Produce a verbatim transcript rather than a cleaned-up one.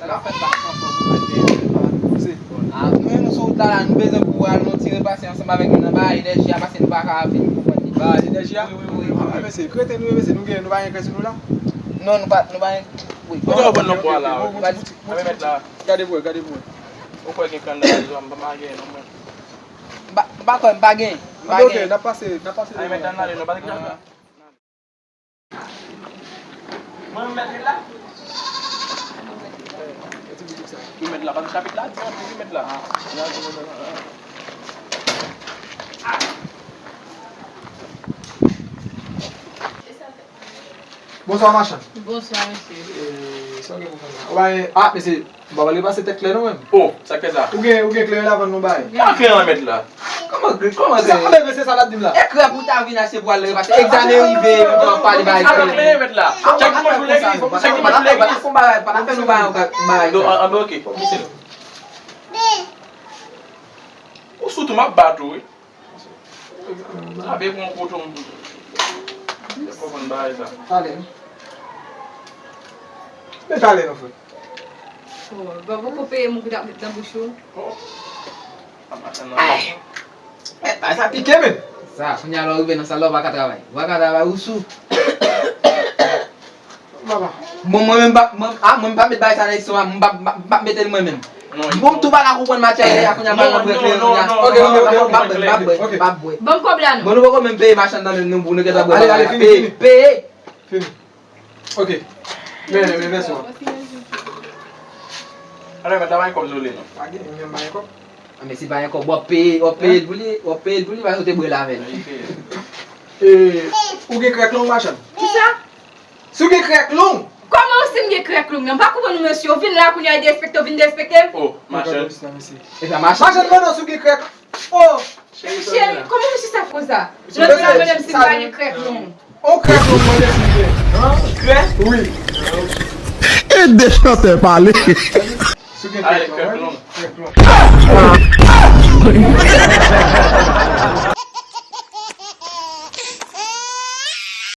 L ap fè l pa pran fòm pou fè l. Ah, nou menm nou sou wout la, la, nou bezwen pou al nou tire pase ansanm avèk nou nan bagay enèji a, paske nou pa ka vin pou pran li. Bagay enèji a? Wi, wi, wi, wi. Ah, mesye, rete nou, mesye, nou gen, nou pa gen krèt sou nou la? Non, nou pa, nou pa gen, wi. Ou te vann nan bwa la, wi. Mwen mèt la. Gade pou wè, gade pou wè. Ou kwè gen kann nan rezo a, m pa gen non mwen. M pa, m pa kwè, m pa gen. M pa gen. Ok, n ap pase, n ap pase. Ay, mèt la, n ale, non, pa gen. Mwen mèt la. Mwen mèt la, pa chapit la, di anpil, mèt la. Bonswa, machann. Bonswa, mesye. E, sa w gen pou fè la? Ou bay, ah, mesye, m pa pale pase tèt klè non menm. Oh, sa k fè sa? Ou gen, ou gen kleren la vann nou bay? Ki kleren la mèt la? Kòman, kòman kleren? Sa, men, men se sa l ap di m la. E krèk ou ta vin achte pou al repase. Egzamen rive, ou t ap pale bay kleren. Kleren mèt la. Chak dimanch pou legliz, chak dimanch pou legliz. Pa ta fè nou bay yon bagay. Non, an, an, ok. Ou sou tou, m ap bat ou, wi. Ape pran koton. Ou konprann bagay sa. Pale. Men pale non, frè. Oh, ba poko peye moun ki t ap met nan bouch ou. Oh. Ay. Mèt la, sa pike, men. Sa, kounye a lè w rive nan sal la, ou pa ka travay. Ou pa ka travay, ou sou. Bon, mwen menm pa, mwen, ah, mwen pa met bagay sa nan estoma, m pa, m pa, m pa mete l mwen menm. Bon, m tou pa ka konprann matyè a, kounye a, m pa konprann kleren, kounye a. Ok, ok, ok, ok. M pa bwè, m pa bwè, m pa bwè. Ban m kòb la, non. Bon, nou poko menm peye machann nan menm, non, pou nou gentan bwè. Ale, ale, fini, fini. Peye. Fini. Ok. Men, men, mèsi, man. Alò, mèt la, pa gen kòb sou li, non. Pa gen, men pa gen kòb. Ah, men si pa gen kòb, w ap peye, w ap peye l pou li, w ap peye l pou li, paske w te bwè l avè l. E, ou gen krèk long, machann? Kisa? Si w gen krèk long? Kòman w si m gen krèk long nan? M pa konprann ou, mesye. Ou vin la kounye a, derespekte, ou vin derespekte m? Oh, machann. E sa, machann. Machann, pandan si w gen krèk. Oh! Cheri, kòman misye sa fè konsa? Lòt la, menm si m pa gen krèk long. On krèk long, mwen, mesye. Krèk? Wi. Ede chantè pale. Si w gen krèk long, wi. Krèk long.